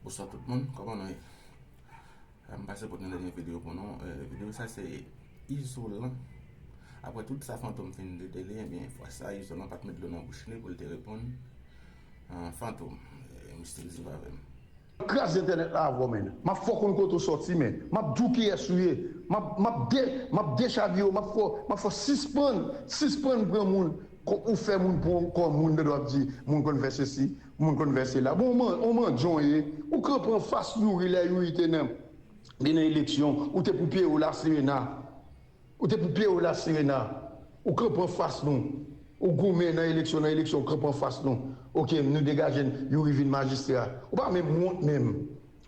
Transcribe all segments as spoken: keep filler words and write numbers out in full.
Bonswa tout moun, kòman nou ye? M pase pote yon dènye videyo pou nou. Eh, videyo sa se Izolan. Apre tout sa Fantom fin revele, ebyen, fwa sa Izolan pa t met dlo nan bouch li pou l te reponn, eh, Fantom. Eh, misye viv avè m. Kraze entènèt la avè w, men. M ap fè w konn kote w sòti, men. M ap di w kiyès ou ye. M ap, m ap de, m ap dechavire w. M ap fè, m ap fè w sispann, sispann pran moun. Kon ou fè moun pran w kòm moun, tande w ap di, moun konn fè sesi, moun konn fè sela. Bon, ou man-, ou mandyan w ye. Ou kanpe anfas Youri lè Youri te nan, li nan eleksyon. Ou te pou Pierrot Lasirena. Ou te pou Pierrot Lasirena. Ou kanpe anfas nou. Ou goumen nan eleksyon, nan eleksyon, ou kanpe anfas nou. Oke, nou degaje n, Youri vin majistra. Ou pa menm wont menm.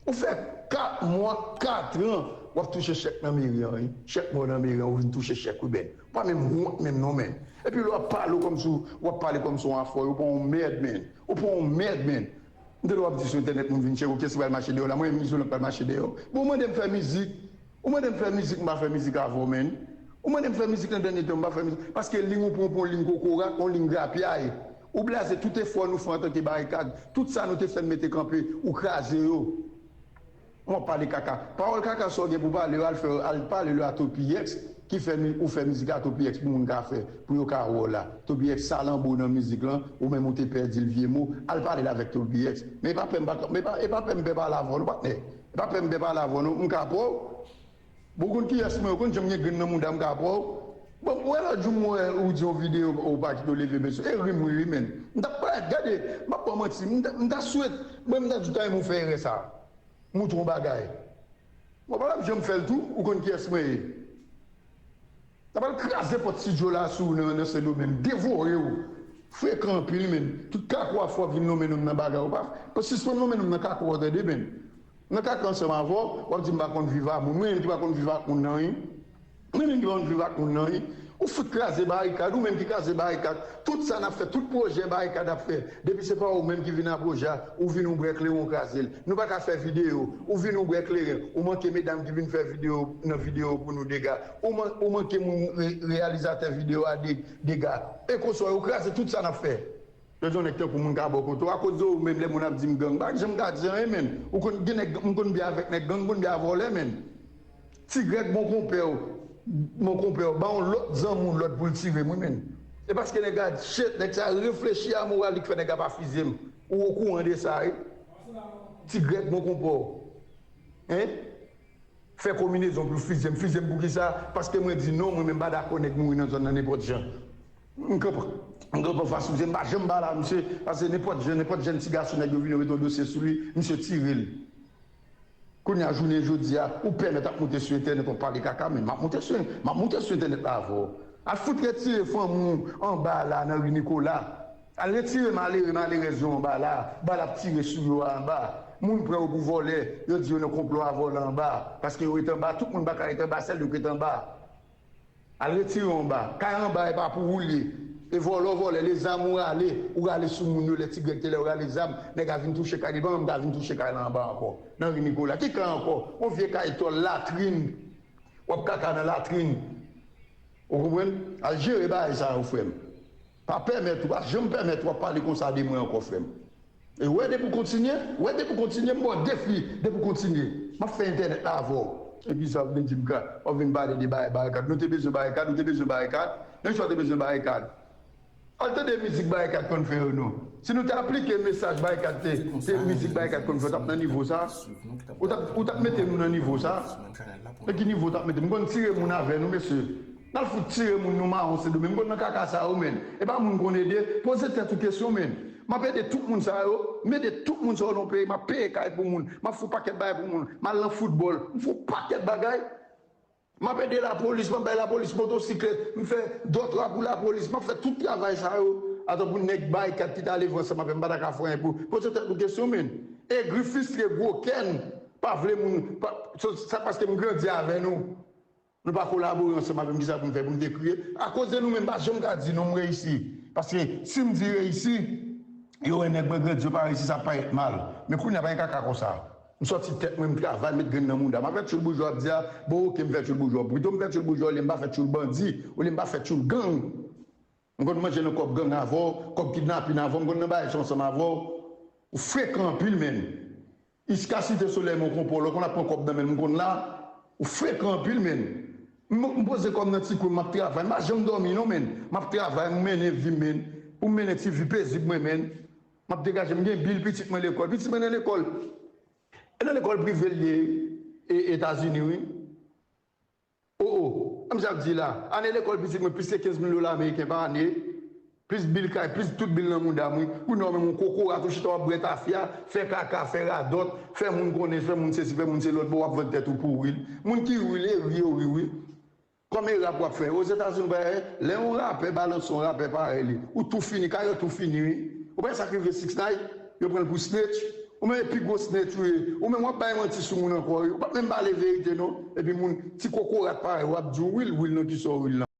Ou fè kat mwa, kat an, w ap touche chèk nan meri an, wi. Chèk mò nan meri an, ou vin touche chèk, wi, men. Ou pa menm wont menm non, men. Epi lè w ap pale w kòmsi w, w ap pale kòmsi w afò, ou pran yon mèd, men. Ou pran yon mèd, men. M tande w ap di sou entènèt moun vin tcheke w, kiyès ki pral mache dèyè w la, mwen menm Izolan k pral mache dèyè w. Bon, ou mande m fè mizik. Ou mande m fè mizik, m pa fè mizik avè w, men. Ou mande m fè mizik nan dènye tan, m pa fè mizik. Paske liy ou pran pou yon liy kokorat, yon liy grapyay. Ou blaze tout efò nou fè antanke Barikad, tout sa nou te fè n mete kanpe, ou kraze yo. W ap pale kaka. Pawòl kaka sa w gen pou pale yo, al fè, al pale yo a Toppy X, ki fè mi-, ou fè mizik a Toppy X pou moun ka fè, pou yo ka wè w la. Toppy X salanbo nan mizik lan, ou menm ou te pèdi l vye mo, al pale l avèk Toppy X. Men e pa pè m pa, men e pa, e pa pè m pè pale avè w, non, patnè. E pa pè m pè pale avè w, non, m ka pran w. Bon, ou konn kiyès mwen, ou konn jan m gen grenn nan mouda m ka pran w. Bon, ou wè lòt jou m wè ou di yon videyo ou pa kite w leve men sou. E ri m ri wi, men. M t ap pale, gade, m ap ba w manti, m ta, m ta swete, mwen m ta di w ta renmen w fè erè sa. Montre w yon bagay. Mwen pa t ap janm fè l tou, ou konn kiyès mwen ye. N ap al kraze pòt estidyo la sou ou nan, nan Sendomeng, devore w. Frekan anpil, men. Tout kako a fè w ap vin lonmen nonm nan bagay ou pa. Sispann lonmen nonm nan kako a, tande, men. Nan kaka ansanm avè w, w ap di m pa konn viv ak moun. Mwen menm ki pa konn viv ak moun nan, wi. Mwen menm ki pa konn viv ak moun nan, wi. Ou fout kraze Barikad, ou menm ki kraze Barikad. Tout sa n ap fè, tout pwojè Barikad ap fè. Depi se pa ou menm ki vin ak pwojè a, ou vin ou bwè kleren, ou kraze l. Nou pa ka fè videyo, ou vin ou bwè kleren. Ou manke medam ki vin fè videyo nan videyo pou nou dega. Ou man-, ou manke moun re-, reyalizatè videyo a de-, dega. E konsa, ou kraze tout sa n ap fè. Yo di yon nèg tankou moun ka bò kote w. Akoz de ou menm lè moun ap di m gang, m pa janm ka di anyen, men. Ou konn gen nèg, m konn byen avèk nèg gang, m konn byen a vòlè, men. Ti Grèg, bon konpè w, bon konpè w, ba yon lòt zanmi w lòd pou l tire m, wi, men. E paske nèg la di, shit, nèg sa reflechi a moral li k fè nèg la pa fize m. Ou okouran de sa, wi. Ti Grèg, bon konpè w. Hein? Fè konbinezon pou l fize m. Fize m poukisa? Paske mwen di non, mwen menm m pa dakò nèg mouri nan zòn nan nenpòt jan. M kanpe, m kanpe anfas misye, m pa janm pale a misye, paske nenpòt jan, nenpòt jèn ti gason nèg yo vin yo mete yon dosye sou li, misye tire l. Kounye a, jounen jodi a, ou pèmèt ap monte sou entènèt, w ap pale kaka, men m ap monte sou, m ap monte sou entènèt la avè w. Al fout retire fanmi w anba la nan ri Nikola. Al retire malere, malerèz yo anba la. Bal ap tire sou yo a anba. Moun pran yo pou vòlè. Yo di yo nan konplo a vòlè anba. Paske yo ret anba. Tout moun pa ka ret anba, sèl yo k ret anba. Al retire yo anba. Kay anba e pa pou ou l ye. E vòlè w vòlè, lezam ou rale, ou rale sou moun yo, lè Ti Grèg te lè yo rale zam, nèg la vin touche kay li, li pa menm ka vin touche kay la anba ankò. Nan ri Nikola. Ki kay ankò? Yon vye kay tòl, latrin. W ap kaka nan latrin. Ou konprann? Al jere bagay sa yo, frè m. Pa pèmèt ou, pa janm pèmèt w ap pale konsa de mwen ankò, frè m. E wè depi w kontinye, wè depi w kontinye, m ba w defi, depi w kontinye. M ap fè entènèt la avè w. E kisa w vle di m ka, w ap vin pale de bagay Barikad. Nou te bezwen Barikad, ou te bezwen Barikad. Menm jan w te bezwen Barikad. Al tande mizik Barikad konn fè yo non. Si nou te aplike mesaj Barikad te, te mizik Barikad konn fè, w t ap nan nivo sa. Ou t ap, ou t ap mete nou nan nivo sa. Nan ki nivo w t ap mete? M konn tire moun avè nou, mesye. N al fout tire moun nou mawon Sendomeng. M konn nan kaka sa yo, men. E pa moun konn ede. Poze tèt ou kesyon, men. M ap ede tout moun sa yo. M ede tout moun sa yo nan peyi. M ap peye kay pou moun. M ap fè yon pakèt bagay pou moun. M al nan foutbòl. M fè yon pakèt bagay. M ap ede lapolis, m ap bay lapolis motosiklèt, m fè dòtwa pou lapolis, m ap fè tout travay sa yo. Atan pou nèg Barikad ki t ale viv ansanm avè m, m pa ta ka fè anyen pou. Poze tèt nou kesyon, men. Egri, fristre, gwo kè n, pa vle moun, pa, sa, sa paske m grandi avè nou. Nou pa kolabore ansanm avè m, kisa pou m fè pou m te kriye? Akoz de nou menm, m pa janm ka di non, m reyisi. Paske si m di reyisi, yo wè nèg mwen grandi, yo pa reyisi, sa parèt mal. Men kounye a pa gen kaka konsa. M sòti tèt mwen, m travay, m met grenn nan mouda. M ap fè tchoul boujwa ap di a, bon, oke, m fè tchoul boujwa. Pito m fè tchoul boujwa olye m pa fè tchoul bandi, olye m pa fè tchoul gang. M konn manje nan kòb gang avè w, kòb kidnapin avè w, m konn nan bagay sa ansanm avè w. Ou frekan anpil, menn. Iska Site Solèy, men w konpò, lè w konn ap pran kòb nan men l, m konn la, ou frekan anpil, men. M, m poze kò m nan ti kwen, m ap travay, m pa janm dòmi non, men. M ap travay, m mennen vi m, men. Pou m mennen ti vi pezib mwen, men. M ap degaje, m gen bil pitit mwen lekòl. Pitit mwen nan lekòl. E nan lekòl prive l ye, e, Etazini, wi. O, o, an m ap di la, ane lekòl pitit mwen plis ke kenz mil dola ameriken pa ane, plis bil kay, plis tout bil nan mouda m, wi. Ou non, men yon kokorat, ou chita w ap bwè tafya, fè kaka, fè radòt, fè moun konnen, fè moun sesi, fè moun se lòt bò, w ap vann tèt ou pou wi. Moun ki wi, e ri yo ri, wi. Kòm e rap w ap fè. Ozetazini, ou pa, lè yon rapè balanse yon rapè parèy li, ou tou fini, karyè w tou fini, wi. Ou pa sa k rive six nine, yo pran l pou snitch. Ou menm e pi gwo snitch ou ye. Ou menm w ap bay manti sou moun ankò, wi. Ou pa menm pale verite, non. Epi moun, ti kokorat parèy, w ap di w wi l, wi l nan kisa w wi l lan.